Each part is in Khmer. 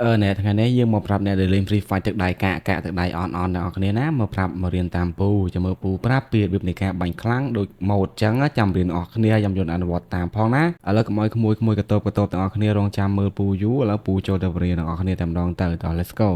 អឺណែថ្ងៃនេះយើងមកប្រាប់អ្នកដែលលេង Free Fire ទឹកដៃកាកកាកទឹកដៃអន់អន់អ្នកនរគ្នាណាមកប្រាប់មករៀនតាមពូចាំមើលពូប្រាប់ពីរបៀបនៃការបាញ់ខ្លាំងដូចម៉ូតចឹងចាំរៀនអស់គ្នាចាំយន្តអនុវត្តតាមផងណាឥឡូវកុំឲ្យក្មួយក្មួយកតបកតបទាំងអស់គ្នារងចាំមើលពូយូរឥឡូវពូចូលទៅរៀនទាំងអស់គ្នាតែម្ដងទៅតោះ let's go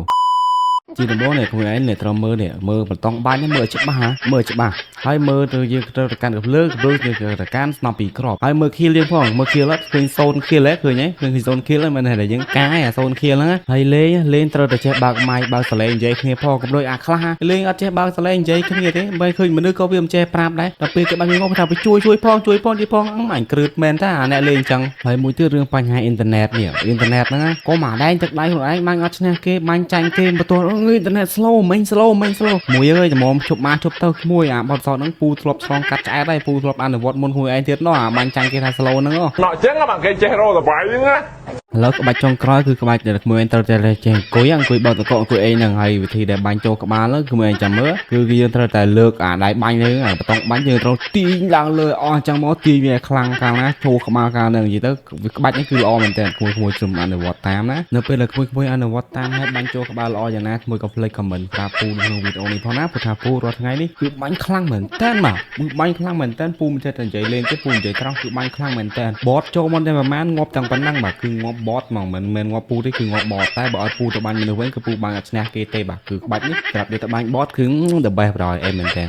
ជាដំបូងនេះក្មួយឯងនេះត្រូវមើលនេះមើលបន្តបាញ់មើលច្បាស់ហ่าមើលច្បាស់ហើយមើលទៅយើងត្រូវទៅកាន់កភ្លើងកភ្លើងយើងត្រូវទៅកាន់ស្នំពីក្របហើយមើល kill យើងផងមើល kill អត់ឃើញ0 kill ហ៎ឃើញហ៎ឃើញ0 kill ហ្នឹងមិនថាយើងកាយអា0 kill ហ្នឹងហើយលេងលេងត្រូវតែចេះបើក mic បើកសលេងនិយាយគ្នាផងកុំដូចអាខ្លះលេងអត់ចេះបើកសលេងនិយាយគ្នាទេមិនឃើញមនុស្សក៏វាមិនចេះប្រាប់ដែរដល់ពេលគេបាញ់ងថាទៅជួយជួយផងជួយផងជួយផងអញគ្រឹតមែនតាអាអ្នកលេងអញ្ចឹងហើយមួយទៀតរឿងបញ្ហាអ៊ីនធឺណិតនេះអ៊ីនធឺណិតហ្នឹងកុំអាដែងទឹកដៃខ្លួនឯងបាញ់អត់ឈ្នះគេបាញ់ចាញ់គេបន្ទាត់អឺអ៊ីនធឺណិត slow មិញ slow មិញ slow មួយអើយត្មមជប់បានជប់ទៅក្មួយអាបត់សតហ្នឹងពូធ្លាប់ឆ្លងកាត់ឆ្អែតហើយពូធ្លាប់អនុវត្តមុនខ្លួនឯងទៀតណោះអាបាញ់ចាញ់គេថា slow ហ្នឹងហ៎ ណោះចឹងបានគេចេះរកតបៃហ្នឹងណា ឥឡូវក្បាច់ចុងក្រោយគឺក្បាច់ដែលក្មួយឯងត្រូវតែចេះអង្គុយអង្គុយបើកតកអង្គុយអីហ្នឹងហើយវិធីដែលបាញ់ចូលក្បាលហ្នឹងគឺក្មួយឯងចាំមើលគឺយើងត្រូវតែលើកអាដៃបាញ់ហ្នឹងអាបតង់បាញ់យើងត្រូវទាញឡើងលើអស់អញ្ចឹងមកទាញវាខ្លាំងកាលណាចូលក្បាលកាលហ្នឹងនិយាយទៅក្បាច់នេះគឺល្អមែនតើក្មួយក្មួយជុំអនុវត្តតាមណានៅពេលដែលក្មួយក្មួយអនុវត្តតាមហើយបាញ់ចូលក្បាលល្អយ៉ាងណាក្មួយកុំភ្លេច comment ប្រាប់ពូនៅក្នុងវីដេអូនេះផងណាព្រោះថាពូរាល់ថ្ងៃនេះគឺបាញ់ខ្លាំងមែនតើបាទគឺបាញ់ខ្លាំងមែនតើពូមិនចេះតែនិយាយលេងទេពូនិយាយត្រង់គឺបាញ់ខ្លាំងមែនតើbot ចូលមកតែប្រហែលងាប់ទាំងប៉ុណ្ណឹងបាទគឺងាប់ bot ហ្មងមិនមែនងាប់ពូទេគឺងាប់ bot តែបើឲ្យពូទៅបាញ់មនុស្សវិញគឺពូបាញ់អត់ឈ្នះគេទេបាទគឺក្បាច់នេះប្រាប់យកទៅបាញ់ bot គឺ the best ប្រយអីមែនតើ